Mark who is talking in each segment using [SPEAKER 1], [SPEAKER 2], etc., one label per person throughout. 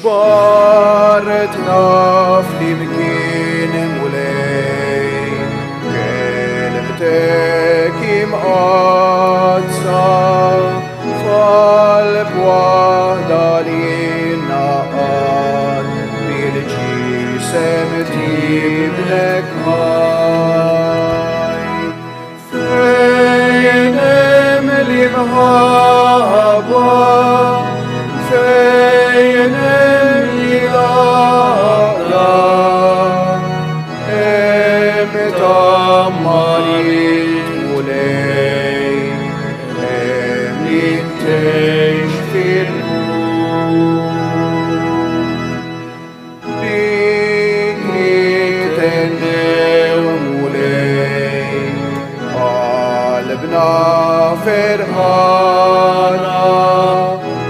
[SPEAKER 1] Ġbartna flimkien Mulej, kelmtek imqaddsa, f'qalb waħda li naqad bil-ġisem t'ibnek ħaj. Fejn hemm l-imħabba, fejn hemm l-għaqda, hemm tgħammar il-Mulej, hemm li tgħix fil-qlub. Bik nithennew Mulej, qalbna ferħana,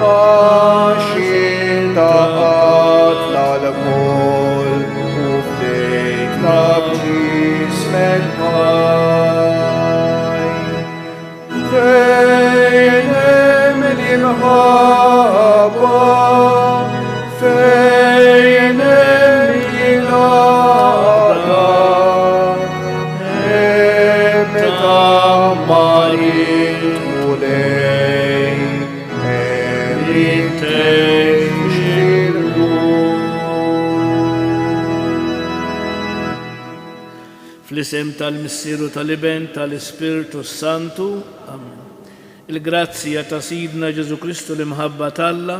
[SPEAKER 1] għax int għaqadtna lkoll u fdejtna b'ġismek ħaj. Fejn hemm l-imħabba, fejn hemm il-għaqda, hemm tgħammar il-Mulej, hemm li tgħix il-qlub.
[SPEAKER 2] Fl-isem tal-Missier u tal-Iben, tal-Ispirtu s-Santu. Amen. Il-grazzja ta' Sidna Ġesù Kristu, l-imħabba t'Alla,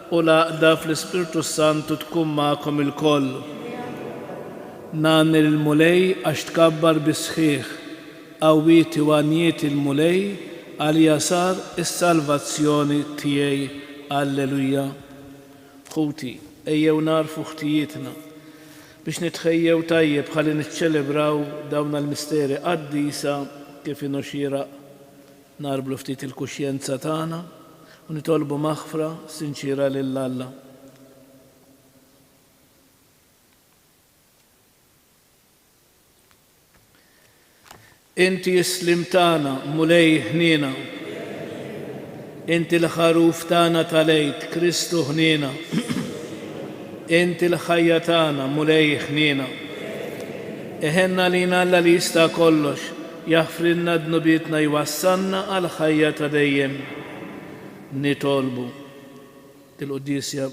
[SPEAKER 2] u l-għaqda fl-Ispirtu s-Santu tkun magħkom ilkoll. Ngħanni lill-Mulej għax tkabbar bis-sħiħ. Qawwieti u għanjieti l-Mulej, għalija sar is-salvazzjoni tiegħi. Alleluja. Ħuti, ejjew nagħrfu ħtijietna, biex nitħejjew tajjeb ħalli niċċelebraw dawn l-misteri qaddisa kif inhu xieraq. Nagħrblu ftit il-kuxjenza tagħna u nitolbu maħfra sinċiera lil Alla. Inti s-sliem tagħna, Mulej ħniena. Inti l-ħaruf tagħna tal-Għid, Kristu ħniena. Inti l-ħajja tagħna, Mulej ħniena. Iħenn għalina Alla li jista' kollox, jaħfrilna dnubietna jwassalna għall-ħajja ta' dejjem. Nitolbu. Dil-quddiesja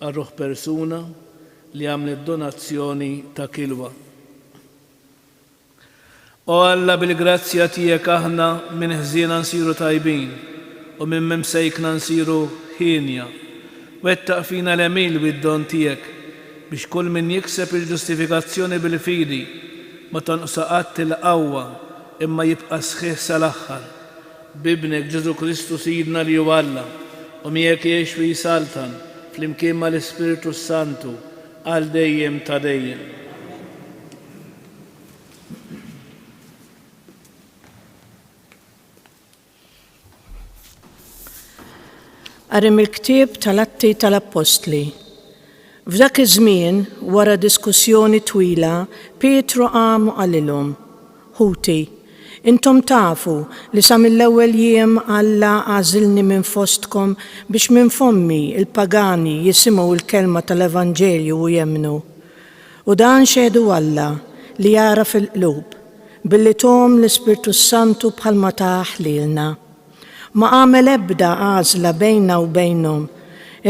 [SPEAKER 2] għal ruħ persuna li għamlet donazzjoni ta' kilwa. O Alla, bil-grazzja tiegħek aħna minn ħżiena nsiru tajbin u minn mimsejkna nsiru hienja. Wettaq fina l-għemil bid-don tiegħek, biex kull min jikseb il-ġustifikazzjoni bil-fidi ma tonqsa qatt il-qawwa imma jibqa' sħiħ sal-aħħar. B'Ibnek Ġesù Kristu Sidna li hu Alla, u miegħek jgħix u jsaltan, flimkien mal-Ispirtu s-Santu, għal dejjem ta' dejjem.
[SPEAKER 3] Qari mill-ktieb tal-Atti tal-Appostli. F'dak iż-żmien, wara diskussjoni twila, Pietru qam u qalilhom, Ħuti, intom tafu li sa mill-ewwel jiem Alla għażilni minn fostkom biex minn fommi l-pagani jisimgħu l-kelma tal-evanġelju u jemmnu. U dan xehdu Alla, li jagħraf il-qlub, billi thom l-Ispirtu s-Santu bħalma tah lilna. Ma għamel ebda għażla bejnna u bejnhom,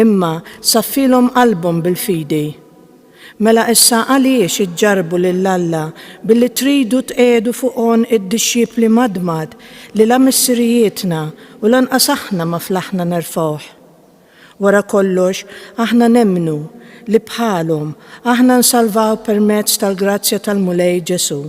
[SPEAKER 3] imma saffielhom qalbhom bil-fidi. Mela issa għaliex iġġarrbu lil Alla billi tridu tqiegħdu fuq għonq id-dixxipli madmad li la missirijietna u lanqas aħna ma flaħna nerfgħuh? Wara kollox, aħna nemmnu li bħalhom, aħna nsalvaw permezz tal-grazzja tal-Mulej Ġesù.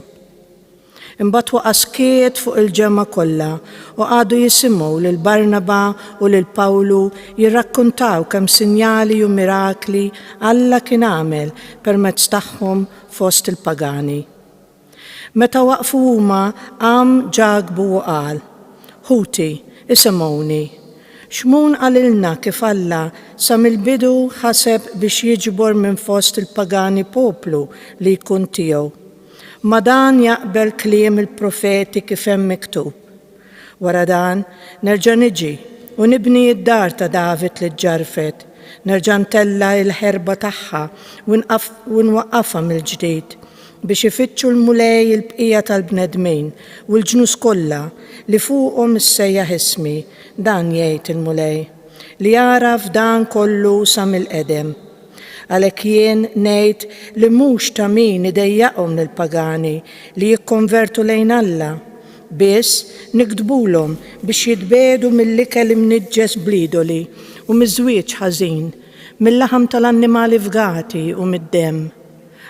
[SPEAKER 3] Imbagħad waqa' skiet fuq il-ġemgħa kollha u qagħdu jisimgħu lil Barnaba u lil Pawlu jirrakkuntaw kemm sinjali u mirakli Alla kien għamel permezz tagħhom fost il-pagani. Meta waqfu huma, qam Ġakbu u qal, Ħuti, isimgħuni. Xmun qalilna kif Alla sa mill-bidu ħaseb biex jiġbor minn fost il-pagani poplu li jkun tiegħu. Ma' dan jaqbel kliem il-profeti kif hemm miktub, Wara dan, nerġa' niġi u nibni d-dar ta' David li ġġarrfet. Nerġa' ntella' l-ħerba tagħha u nwaqqafha mill-ġdid, biex ifittxu l-Mulej il-bqija tal-bnedmin u l-ġnus kollha li fuqhom issejjaħ ismi, dan jgħid il-Mulej, li għaraf dan kollu sa mill-qedem. Għalhekk jien ngħid li mhux ta' min idejjaqhom lill-pagani li jikkonvertu lejn Alla. Biss, niktbulhom biex jitbiegħdu mill-ikel imniġġes bl-idoli u miż-żwieġ ħażin, mil-laħam tal-annimali fgati u mid-demm.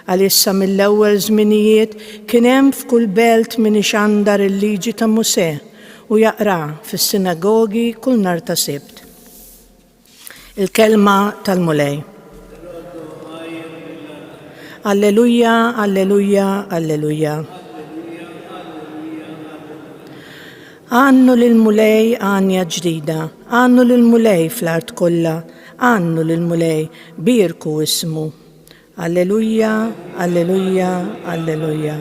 [SPEAKER 3] Għaliex sa mill-ewwel żminijiet kien hemm f'kull belt min ixandar il-liġi ta' Mosè u jaqraha fis-sinagogi kull nhar ta' Sibt. Il-Kelma tal-Mulej. Alleluja, alleluja, alleluja. Għannu lill-Mulej għanja ġdida, għannu lill-Mulej fl-art kollha, għannu lill-Mulej, bierku ismu. Alleluja, alleluja, alleluja.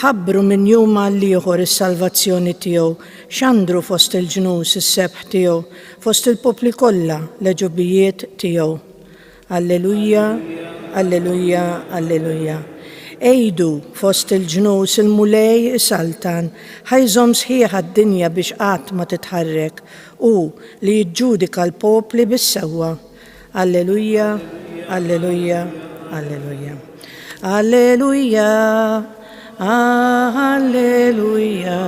[SPEAKER 3] Ħabbru minn jum għal ieħor is-salvazzjoni tiegħu, xandru fost il-ġnus is-sebħ tiegħu, fost il-popli kollha l-għeġubijiet tiegħu. Alleluja, alleluja, alleluja. Għidu fost il-ġnus il-Mulej isaltan, ħa jżomm sħiħa d-dinja biex qatt ma titħarrek, hu li jiġġudika l-popli bis-sewwa. Alleluja, alleluja, alleluja. Alleluja, alleluja.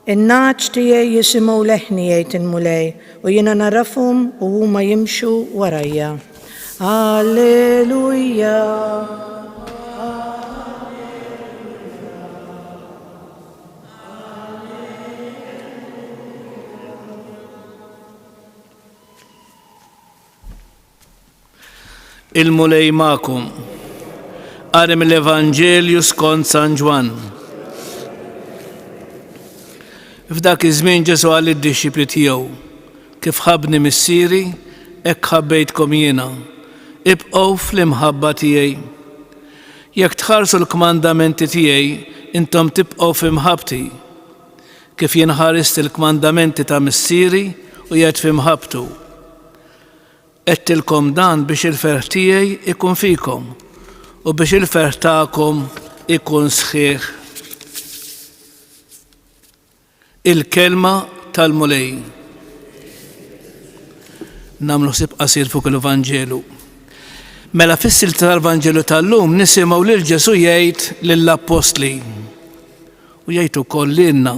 [SPEAKER 3] In-nagħaġ tiegħi jisimgħu leħni jgħid il-Mulej, u jiena nagħrafhom u huma jimxu warajja. Alleluja.
[SPEAKER 2] Il-Mulej magħkom. Qari mill-Evanġelju skont San Ġwann. F'dak iż-żmien Ġesù qal lid-dixxipli tiegħu, Kif ħabbni Missieri, hekk ħabbejtkom jiena. Ibqgħu fl-imħabba tiegħi. Jekk tħarsu l-kmandamenti tiegħi, intom tibqgħu fi mħabbti, kif jien ħarist il-kmandamenti ta' Missieri u qiegħed fi mħabbtu. Għedtilkom dan biex il-ferħ tiegħi ikun fikom u biex il-ferħ tagħkom ikun sħiħ. Il-Kelma tal-Mulej. Nagħmlu ħsieb qasir fuq il-Vanġelu. Mela fis-silta tal-Vanġelu tal-lum nisimgħu lil Ġesù jgħid lill-appostli u jgħid ukoll lilna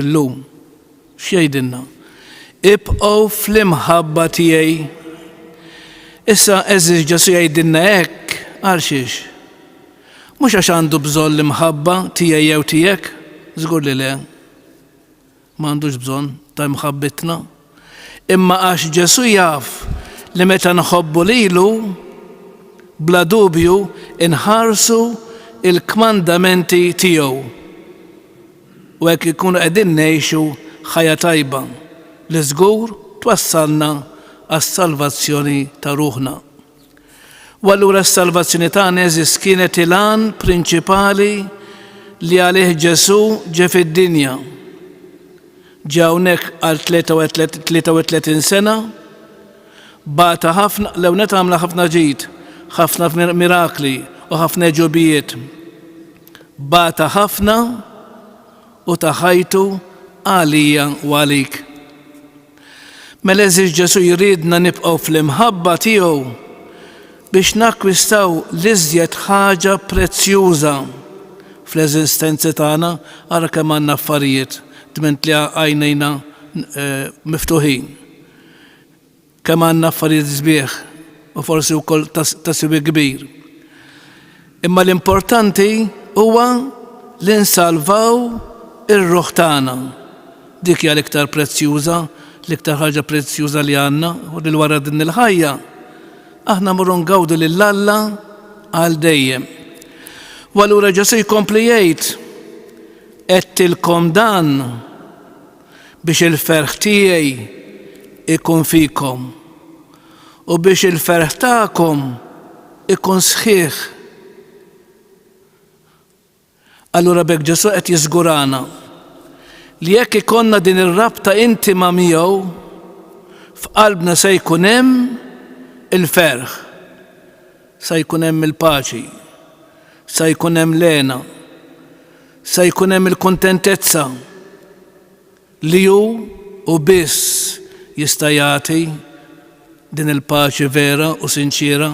[SPEAKER 2] illum. X'jgħidilna? Ibqgħu fl-imħabba tiegħi. Issa għeżież Ġesù jgħidilna hekk għal xiex? Mhux għax għandu bżonn l-imħabba tiegħi jew tiegħek, żgur li le. Ma għandux bżonn ta' imħabbitna. Imma għax Ġesù jaf li meta nħobbu lilu, bla dubju inħarsu l-kmandamenti tiegħu. U hekk inkunu qegħdin ngħixu ħajja tajba li żgur twassalna għas-salvazzjoni ta' ruħna. U allura s-salvazzjoni tagħna għeżież kienet il-għan prinċipali li għalih Ġesù ġie fid-dinja. Ġie hawnhekk għal 33 sena, bata ħafna, l-ewwel nett għamla ħafna ġid, ħafna mirakli u ħafna għeġubijiet. Bata ħafna u ta ħajtu għalija u għalik. Mela għeżież Ġesù jridna nibqgħu fl-imħabba tiegħu biex nakkwistaw l-iżjed ħaġa prezzjuża fl-eżistenzi tagħna, ara kemm għandna affarijiet dment li għajnejna eh, miftuħin. Kemm għandna affarijiet sbieħ u forsi wkoll ta' siwi kbir. Imma l-importanti huwa li nsalvaw ir-ruħ tagħna. Dik hija l-iktar prezzjuża, l-iktar ħaġa prezzjuża li għandna u li wara din il-ħajja aħna mmorru ngawdu lil Alla għal dejjem. U allura Ġesù jkompli jgħid, Għedtilkom dan biex il-ferħ tiegħi ikun fikom u biex il-ferħ tagħkom ikun sħiħ. Allura b'hekk Ġesù qed jiżgurana. li jekk ikollna din ir-rabta intima miegħu, f'qalbna se jkun hemm il-ferħ, se jkun hemm il-paċi, se jkun hemm l-hena, se jkun hemm il-kuntentezza li hu u biss jista' jagħti din il-paċi vera u sinċiera.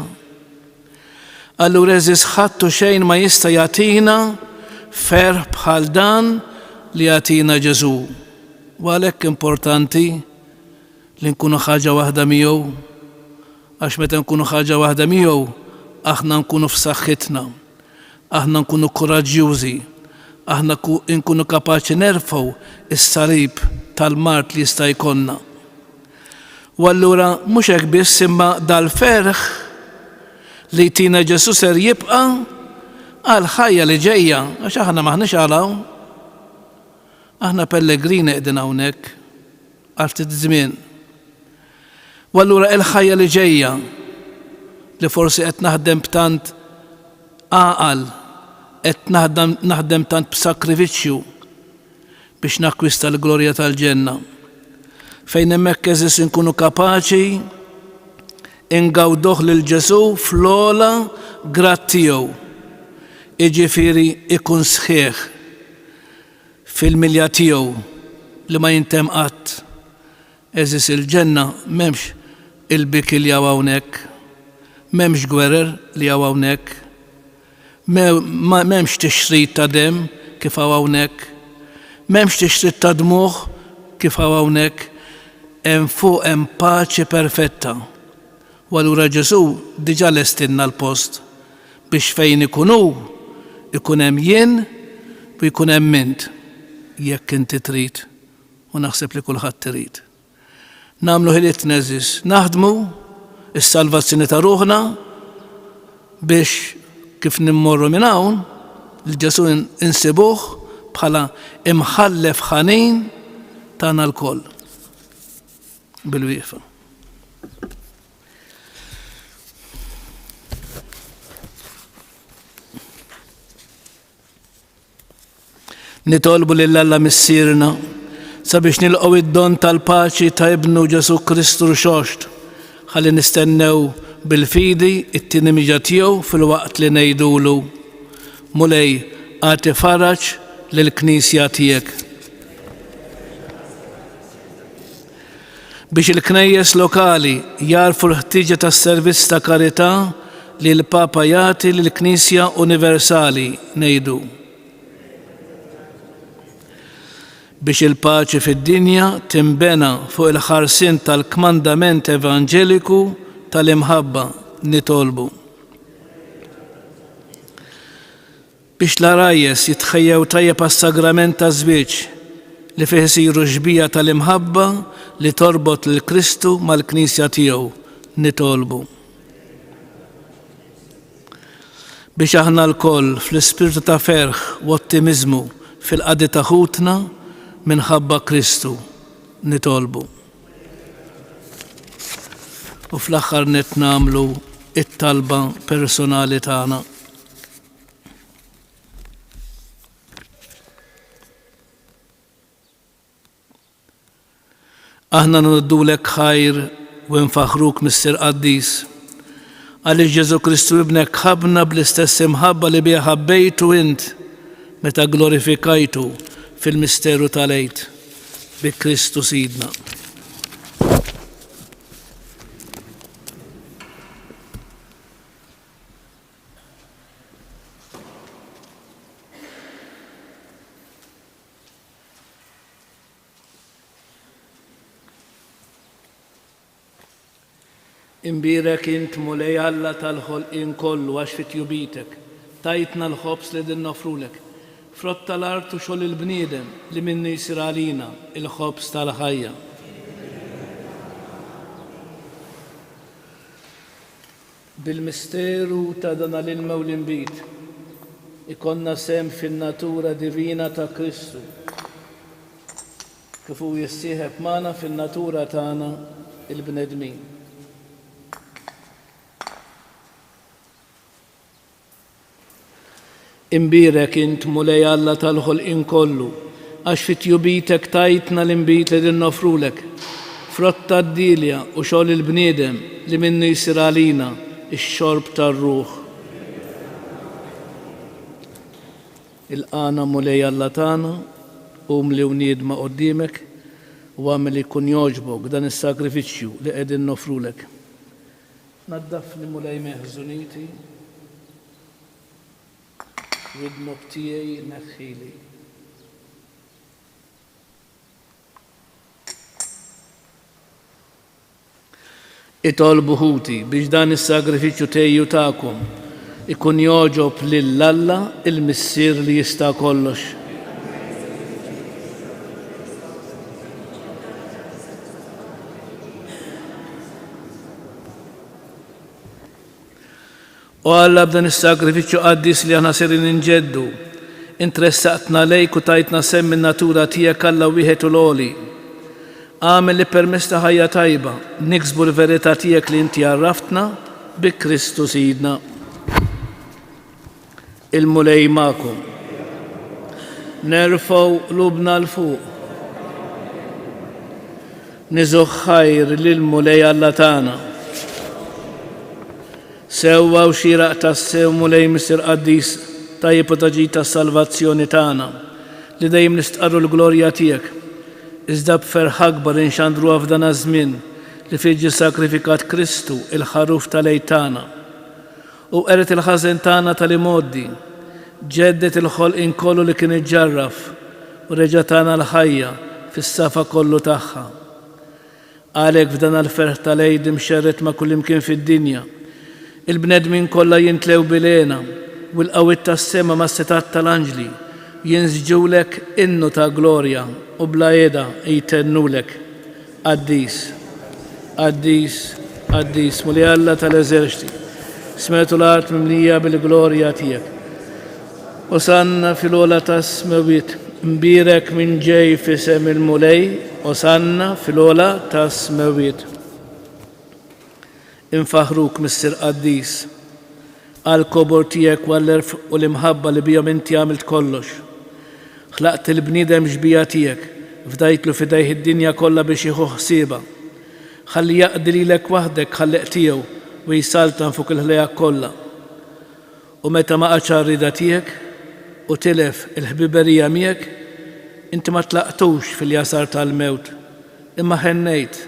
[SPEAKER 2] Allura għeżież ħadd u xejn ma jista' jagħtina ferħ bħal dan li jagħtina Ġesù. U għalhekk importanti li nkunu ħaġa waħda miegħu għax meta nkunu ħaġa waħda miegħu aħna nkunu f'saħħitna, aħna nkunu kuraġġjużi, aħna nkunu kapaċi nerfgħu s-salib tal-mard li jista' jkollna. U allura mhux hekk biss imma dal-ferħ li jtina Ġesù ser jibqa' għall-ħajja li ġejja għax aħna m'aħniex għal hawn. Aħna pellegrini qegħdin hawnhekk għal ftit żmien. U allura il-ħajja li ġejja li forsi qed naħdem b'tant għaqal, qed naħdem tant b'sakrifiċċju, biex nakkwista l-glorja tal-ġenna, fejn hemmhekk għeżież inkunu kapaċi ingawduh lil Ġesù fl-ogħla grad tiegħu, jiġifieri ikun sħiħ fil-milja tiegħu li ma jintemm qatt. Għeżież il-ġenna m'hemmx il-biki li hawn hawnhekk, m'hemmx gwerer li hawn hawnhekk, M'hemmx tixrid ta' demm kif hawn hawnhekk. M'hemmx tixrid ta' dmugħ kif hawn hawnhekk. Hemm fuq hemm paċi perfetta. U allura Ġesù diġà lestilna l-post biex fejn ikun hu, ikun hemm jien u jkun hemm int, jekk inti trid, u naħseb li kulħadd irid. Nagħmlu ħilitna għeżież, naħdmu s-salvazzjoni ta' ruħna biex kif nimmorru minn hawn, lil Ġesù insibuh bħala imħallef ħanin tagħna lkoll. Bil-wieqfa. Nitolbu lil Alla Missierna sabiex nilqgħu id-don tal-paċi ta' Ibnu Ġesù Kristu Rxoxt, ħalli nistennew bil-fidi t-tieni miġa tiegħu filwaqt li ngħidulu, Mulej, agħti faraġ lill-Knisja tiegħek. Biex il-knejjes lokali jagħrfu l-ħtieġa tas-servizz ta' karità li l-Papa jagħti lill-Knisja universali, ngħidu. Biex il-paċi fid-dinja tinbena fuq il-ħarsien tal-kmandament evanġeliku tal-imħabba, nitolbu. Biex l-għarajjes jitħejjew tajjeb għas-sagrament taż-żwieġ, li fih isiru xbieha tal-imħabba li torbot lil Kristu mal-Knisja tiegħu, nitolbu. Biex aħna lkoll, fl-ispirtu ta' ferħ u ottimiżmu fil-qadi ta' ħutna minħabba Kristu, nitolbu. U fl-aħħar nett nagħmlu t-talba personali tagħna. Aħna nroddulek ħajr u nfaħħruk Missier Qaddis, għaliex Ġesù Kristu Ibnek ħabbna bl-istess imħabba li biha ħabbejtu int meta gglorifikajtu fil-misteru tal-Għid bi Kristu Sidna. Imbierek int, Mulej Alla tal-ħolqien kollu, għax fi tjubitek tajtna l-ħobż li qegħdin noffrulek, frott tal-art u xogħol il-bniedem li minnu jsir għalina l-ħobż tal-ħajja. Bil-misteru ta' dan l-ilma u l-inbid, ikollna sehem fin-natura divina ta' Kristu, kif hu jissieħeb magħna fin-natura tagħna l-bnedmin. Imbierek int, Mulej Alla tal-ħolqien kollu, għax fi tjubitek tajtna l-inbid li qegħdin noffrulek, frott tad-dielja u xogħol il-bniedem li minnu jsir għalina x-xorb tar-ruħ. Ilqagħna Mulej Alla tagħna, umli u niedma quddiemek, u agħmel li jkun jogħġbok dan is-sagrifiċċju li qegħdin noffrulek. Naddafni Mulej minn ħżuniti, u d-dnub tiegħi neħħili. Itolbu ħuti biex dan is-sagrifiċċju tiegħi u tagħkom ikun jogħġob lil Alla il-Missier li jista' kollox. O Alla, b'dan is-sagrifiċċju qaddis li aħna serin inġeddu, int ressaqtna lejk u tajtna sehem min-natura tiegħek Alla wieħed u l-għoli. Agħmel li permezz ta' ħajja tajba niksbu l-verità tiegħek li inti għarraftna bi Kristu Sidna. Il-Mulej magħkom. Nerfgħu qlubna 'l fuq. Niżuh ħajr lill-Mulej Alla tagħna. Sewwa u xieraq tassew, Mulej Missier Qaddis, tajjeb u ta' ġid tas-salvazzjoni tagħna, li dejjem nistqarru l-glorja tiegħek, iżda b'ferħ akbar inxandruha f'dan għaż-żmien li fih ġie sagrifikat Kristu, il-Ħaruf tal-Għid tagħna. Hu qered il-ħażen tagħna tal-imgħoddi, ġedded il-ħolqien kollu li kien iġġarraf, u reġa' tana l-ħajja fis-safa kollu tagħha. Għalhekk f'dan l-ferħ tal-Għid imxerred ma' kullimkien fid-dinja, il-bnedmin kollha jintlew bil-hena, u l-qawwiet tas-sema mas-setgħat tal-anġli jinsġulek innu ta' glorja u bla heda jtennulek, Qaddis, qaddis, qaddis, Mulej Alla tal-eżerċti, smewt u l-art mimlija bil-glorja tiegħek. Osanna fil-ogħla tas-smewwiet, mbierek min ġej f'isem il-Mulej, Osanna fil-ogħla tas-smewwiet. Infaħħruk, Missier Qaddis, għall-kobor tiegħek u għall-għerf u l-imħabba li bihom inti għamilt kollox. Ħlaqt il-bniedem xbieha tiegħek, fdajtlu f'idejh id-dinja kollha biex jieħu ħsiebha. Ħalli jaqdi lilek waħdek ħallieq tiegħu u jsaltan fuq il-ħlejaq kollha. U meta ma qagħadx għar-rieda tiegħek u tilef il-ħbiberija miegħek, inti ma tlaqtux fil-jasar tal-mewt, imma ħennejt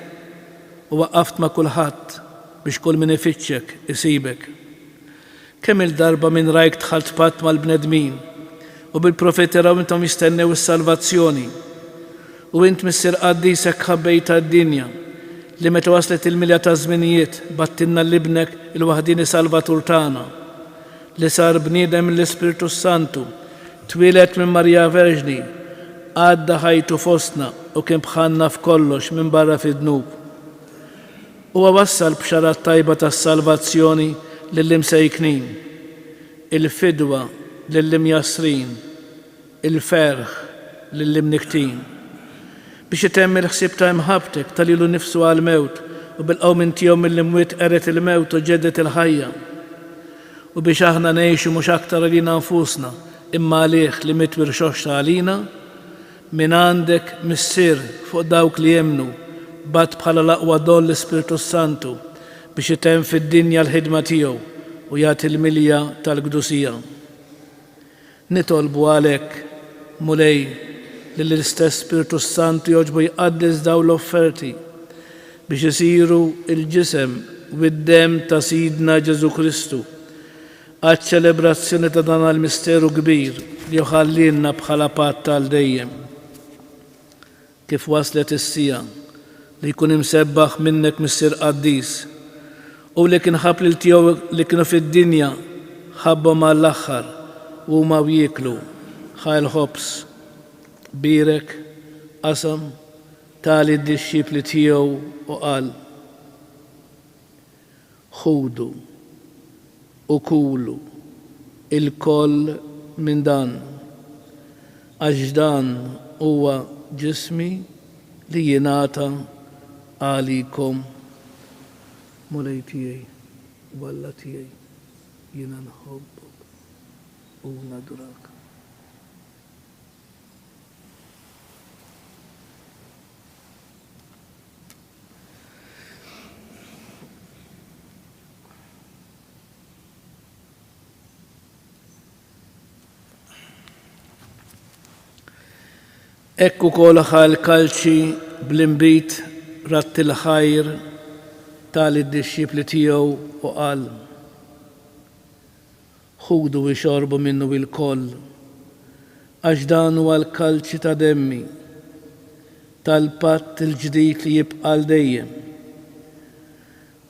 [SPEAKER 2] u waqqaft ma' kulħadd biex kull min ifittxek isibek. Kemm-il darba minn rajk dħalt f'patt mal-bnedmin, u bil-profeti raw intom jistennew is-salvazzjoni. U int, Missier qaddis, hekk ħabbejtha d-dinja, li meta waslet il-milja taż-żminijiet, bgħattilna 'l Ibnek il-waħdieni Salvatur tagħna, li sar bniedem mill-Ispirtu s-Santu, twieled minn Marija Verġni, għadda ħajtu fostna u kien bħalna f'kollox minbarra fid-dnub. Huwa wassal bxara t-tajba tas-salvazzjoni lill-imsejknin, il-fidwa lill-imjassrin, il-ferħ lill-imnikktin. Biex itemm il-ħsieb ta' imħabbtek ta lilu nnifsu għall-mewt u bil-qawmien tiegħu mill-imwiet qered il-mewt u ġedded il-ħajja. U biex aħna ngħixu mhux aktar għalina nfusna imma għalih li miet u rxoxta għalina, mingħandek, Missier, fuq dawk li jemmnu, bgħatt bħala l-aqwa don l-Ispirtu s-Santu biex itemm fid-dinja l-ħidma tiegħu u jagħti l-milja tal-qdusija. Nitolbu għalhekk, Mulej, li l-istess Spirtu s-Santu jogħġbu jqaddes dawn l-offerti biex isiru l-ġisem u d-demm ta' Sidna Ġesù Kristu għaċ-ċelebrazzjoni ta' dan l-misteru kbir li hu ħallielna bħala patt għal dejjem. Kif waslet is-siegħa li jkun imsebbaħ minnek Missier Qaddis, u li kien ħabb lil tiegħu li kienu fid-dinja ħabbhom għall-aħħar u huma u jieklu, ħa l-ħobż, bierek, qasam, ta lid-dixxipli tiegħu u qal, Ħudu u kulu ilkoll minn dan, għax dan huwa ġismi li jingħata għalikom. Mulej tiegħi u Alla tiegħi, jiena nħobbok u nadurak. Hekk ukoll ħa l-kalċi bl-inbid, radd il-ħajr, ta lid-dixxipli tiegħu u qal, Ħudu u ixorbu minnu ilkoll, għax dan huwa l-kalċi ta' demmi, tal-patt il-ġdid li jibqa' għal dejjem.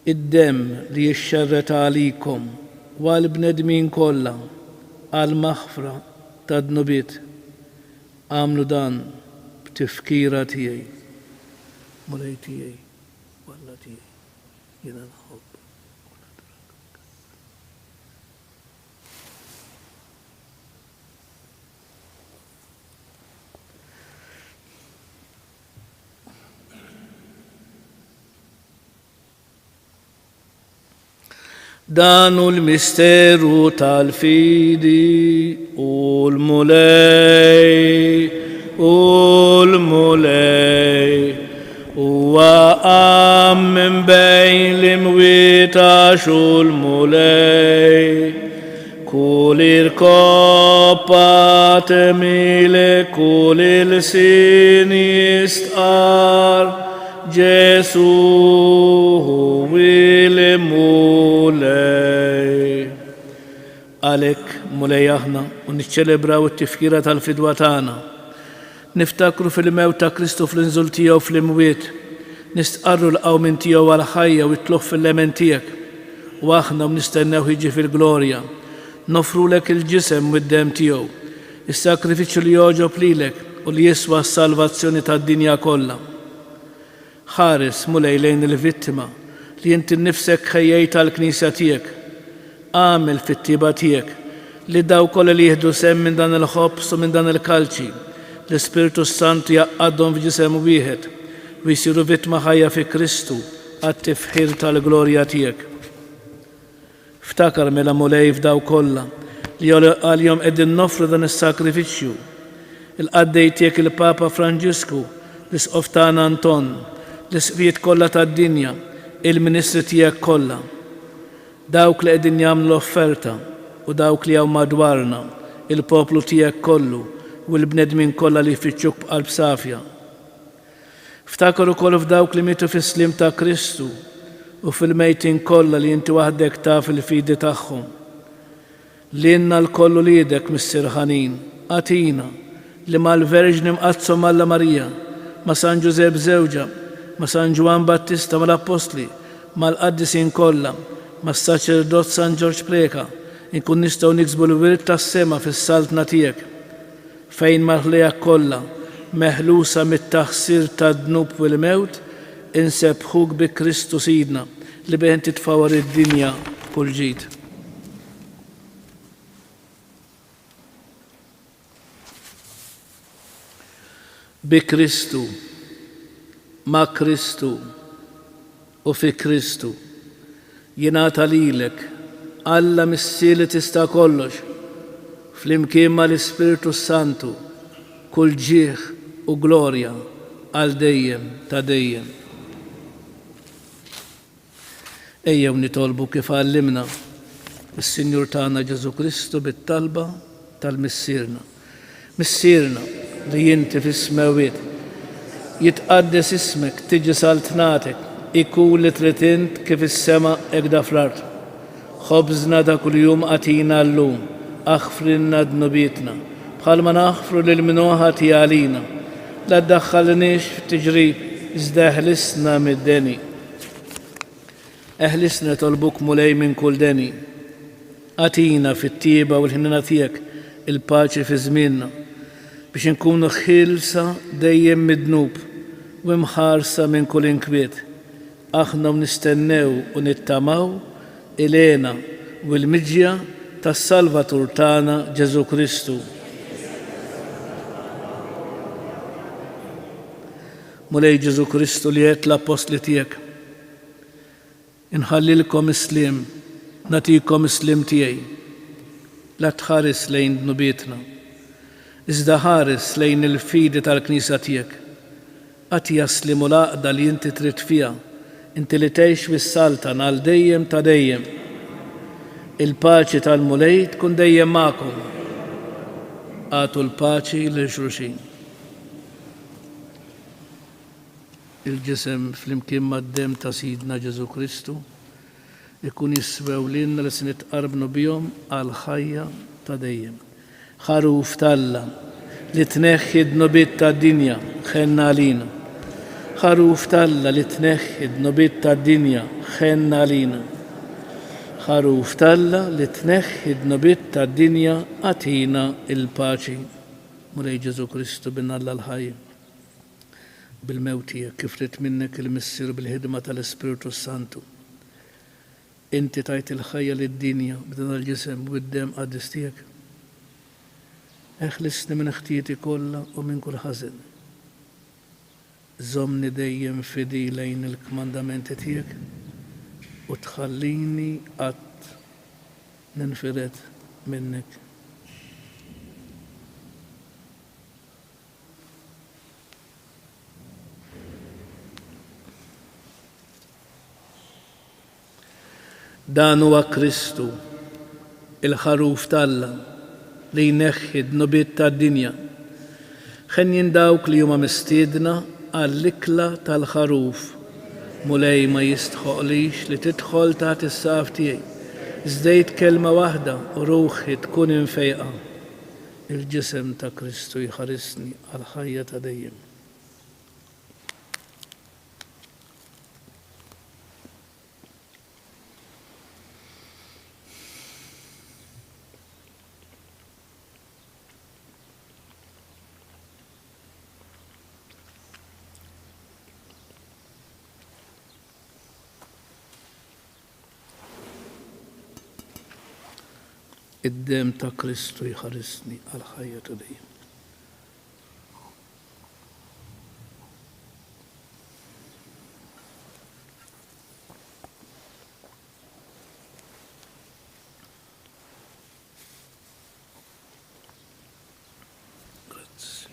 [SPEAKER 2] Id-demm li jixxerred għalikom u għall-bnedmin kollha għall-maħfra tad-dnubiet. Agħmlu dan b'tifkira tiegħi. Mulej tiegħi u Alla tiegħi, jiena nħobb u nadurak. Dan hu l-misteru tal-fidi u l-Mulej, u l-Mulej. Huwa qam minn bejn l-imwiet għax hu l-Mulej. Kull irkoppa temilek, kull ilsien jistqarr Ġesù hu l-Mulej. Għalhekk, Mulej aħna u niċċelebraw it-tifkira tal-fidwa tagħna, niftakru fil-mewt ta' Kristu fl-inżul tiegħu fl-imwiet, nistqarru l-qawmien tiegħu għall-ħajja u t-tlugħ fil-lemen tiegħek, u aħna u nistennewh jiġi fil-glorja, noffrulek il-ġisem u d-demm tiegħu, is-sagrifiċċju li jogħġob lilek u li jiswa s-salvazzjoni tad-dinja kollha. Ħares, Mulej, lejn il-vittima li inti nnifsek ħejjejt għall-Knisja tiegħek. Agħmel fit-tjieba tiegħek li dawk kollha li jieħdu sehem minn dan il-ħobż u minn dan il-kalċi, l-Ispirtu s-Santu jgħaqqadhom f'ġisem wieħed u jsiru vittma ħajja fi Kristu għat-tifħir tal-glorja tiegħek. Ftakar mela Mulej f'dawk kollha li għalihom qegħdin noffru dan is-sagrifiċċju, il-qaddej tiegħek il-Papa Franġisku, l-Isqof tagħna Anton, l-isqfijiet kollha tad-dinja, il-ministri tiegħek kollha, dawk li qegħdin jagħmlu l-offerta u dawk li hawn madwarna, il-poplu tiegħek kollu u l-bnedmin kollha li jfittxuk b'qalb safja. Ftakar ukoll f'dawk li mietu fis-sliem ta' Kristu u fil-mejtin kollha li inti waħdek taf il-fidi tagħhom. Lilna lkoll uliedek, Missier ħanin, agħtina li mal-Verġni Mqaddsa Omm Alla Marija, ma' San Ġużepp żewġha, ma' San Ġwann Battista, mal-Appostli, mal-qaddisin kollha, mas-saċerdot San Ġorġ Preca, inkun nistgħu niksbu l-wirt tas-sema fis-Saltna tiegħek. Fejn mal-ħlejaq kollha, meħlusa mit-taħsir tad-dnub u l-mewt, insebbħuk bi Kristu Sidna, li bih inti tfawwar id-dinja b'kull ġid. Bi Kristu, ma' Kristu, u fi Kristu, jingħata lilek, Alla Missier li tista' kollox, flimkien mal-Ispirtu s-Santu, kull ġieħ u glorja għal dejjem ta' dejjem. Ejjew nitolbu kif għallimna s-Sinjur tagħna Ġesù Kristu bit-talba tal-Missierna. Missierna li inti fis-smewwiet, jitqaddes ismek, tiġi saltnatek, ikun li trid int kif is-sema hekk da fl-art. Ħobżna ta' kuljum agħtina llum, aħfrilna dnubietna, bħalma naħfru lil min hu ħati għalina. La ddaħħalniex f'tiġrib, iżda eħlisna mid-deni. Eħlisna nitolbuk Mulej minn kull deni. Agħtina fit-tjieba u l-ħniena tiegħek il-paċi fi żmienna, biex inkunu ħielsa dejjem mid-dnub u imħarsa minn kull inkwiet, aħna u nistennew u nittamaw il-hena u l-miġja tas-Salvatur tagħna Ġesù Kristu. Mulej Ġesù Kristu li għedt l-appostli tiegħek, Inħallilkom is-sliem, nagħtikom is-sliem tiegħi. La tħares lejn dnubietna, iżda ħares lejn il-fidi tal-Knisja tiegħek. Agħtiha s-sliem u l-għaqda li inti trid fiha, inti li tgħix u ssaltan għal dejjem ta' dejjem. Il-paċi tal-Mulej tkun dejjem magħkom. Agħtu l-paċi lil xulxin. Il-ġisem flimkien mad-demm ta' Sidna Ġesù Kristu jkun jiswew lilna li se nitqarbnu bihom għall-ħajja ta' dejjem. Ħaruf t'Alla, li tneħħi d-dnubiet tad-dinja, ħenn għalina. Ħaruf t'Alla li tneħħi d-dnubiet tad-dinja, ħenn għalina. Ħaruf t'Alla li tneħħi d-dnubiet tad-dinja, agħtina l-paċi. Mulej Ġesù Kristu, Bin Alla l-ħaj, bil-mewt tiegħek kif ried minnek il-Missier bil-ħidma tal-Ispirtu s-Santu. Inti tajt il-ħajja lid-dinja b'dan il-ġisem u d-demm qaddis tiegħek. Eħlisni minn ħtijieti kollha u minn kull ħażen. Żommni dejjem fidil lejn il-kmandamenti tiegħek u tħallini qatt ninfired minnek. Dan huwa Kristu, il-Ħaruf t'Alla, li jneħħi d-dnubiet tad-dinja. Henjin dawk li huma mistiedna għall-ikla tal-Ħaruf. Mulej ma jistħoqlix li tidħol taħt is-saqaf tiegħi. Żdejt kelma waħda u ruħi tkun imfejqa. Il-ġisem ta' Kristu jħarisni għall-ħajja ta' dejjem. Id-demm ta' Kristu jħarisni għall-ħajja ta' dejjem. Grazzi.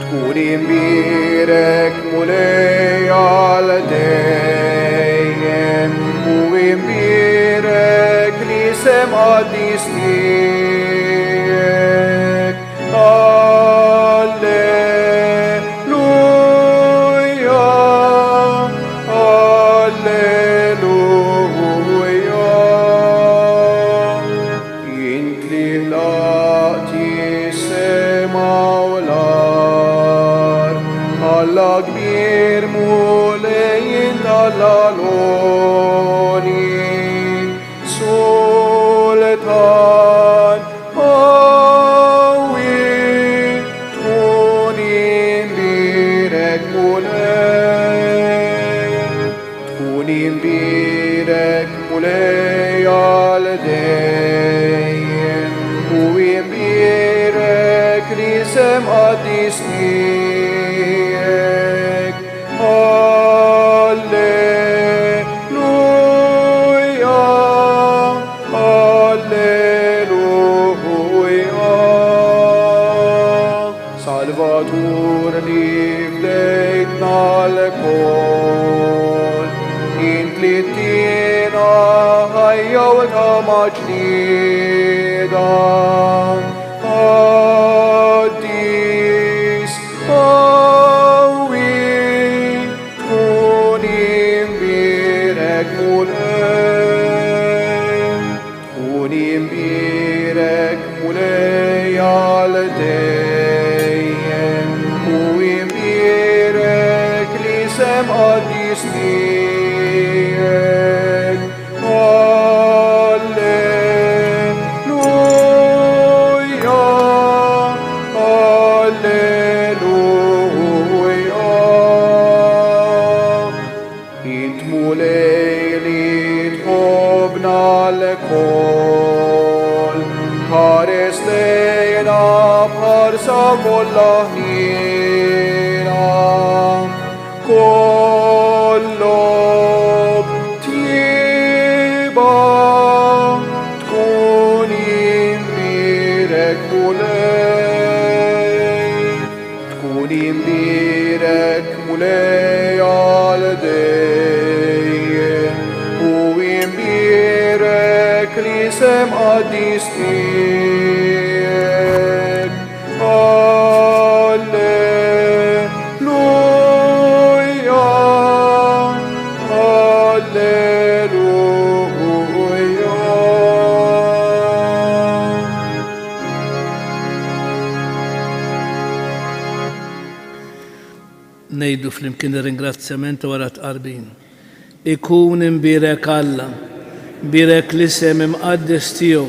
[SPEAKER 1] Tkun imbierek Mulej għal dejjem u imbierek l-isem qaddis tiegħek. Alleluja, Alleluja. Int li ħlaqt is-sema u l-art, Alla kbir Mulej int Alla l-għoli, Sultan qawwi, tkun imbierek Mulej, tkun imbierek Mulej għal dejjem, u imbierek l-isem qaddis tiegħek. Alleluja, Alleluja. Salvatur li fdejtna lkoll, int li tina ħajja u tama ġdida. Qaddis, qawwi, tkun imbierek Mulej, tkun imbierek Mulej għal dejjem, u imbierek l-isem qaddis tiegħek. Alleluja, Alleluja. Int Mulej li tħobbna lkoll, ħares lejna b'ħarsa kollha ħniena. Kollok tjieba l-isem qaddis tiegħek. Alleluja, Alleluja.
[SPEAKER 2] Ngħidu flimkien ir-ringrazzjament wara t-tqarbin. Ikun imbierek Alla, mbierek l-isem imqaddes tiegħu,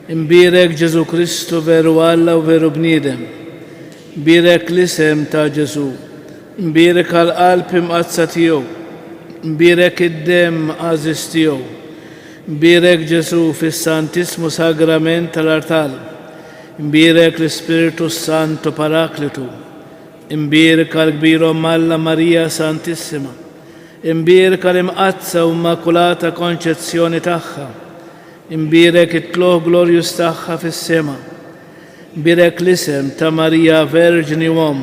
[SPEAKER 2] imbierek Ġesù Kristu veru Alla u veru bniedem. Mbierek l-isem ta' Ġesù, mbierek għall-qalb imqaddsa tiegħu, mbierek id-demm għażiż tiegħu. Mbierek Ġesù fis-Santissmu Sagrament tal-artal, mbierek l-Ispirtu s-Santu Paraklitu. Imbierka l-Kbir Omm Alla Marija Santissima. Imbierka l-Imqaddsa u Immakulata Konċezzjoni tagħha. Imbierek it-tlugħ glorjuż tagħha fis-sema. Imbierek l-isem ta' Marija Verġni u Omm.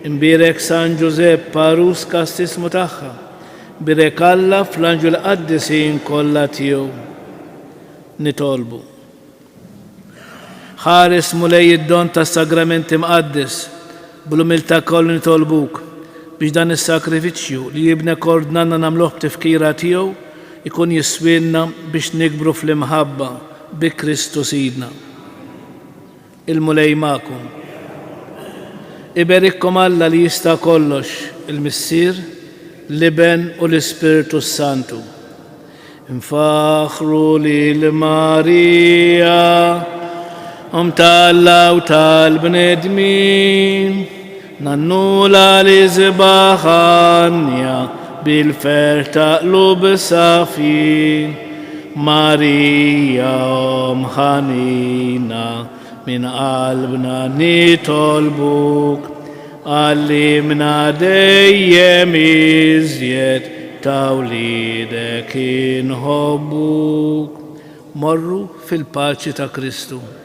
[SPEAKER 2] Imbierek San Ġużepp għarus kastissmu tagħha. Imbierek Alla fl-anġli l-qaddisin kollha tiegħu. Nitolbu. Ħares Mulej id-don tas-Sagrament Imqaddes, bl-umiltà kollha nitolbuk biex dan is-sagrifiċċju li Ibnek ordnalna nagħmluh b'tifkira tiegħu jkun jiswielna biex nikbru fl-imħabba bi Kristu Sidna. Il-Mulej magħkom. Iberikkom Alla li jista' kollox, il-Missier, l-Iben u l-Ispirtu s-Santu. Infaħħru lil Marija, Omm t'Alla u tal-bnedmin, ngħannulha l-isbaħ għanja bil-ferħ ta' qlub safjin. Marija, Omm ħanina, minn qalbna nitolbuk, Għallimna dejjem iżjed ta' wliedek inħobbuk. Morru fil-paċi ta' Kristu.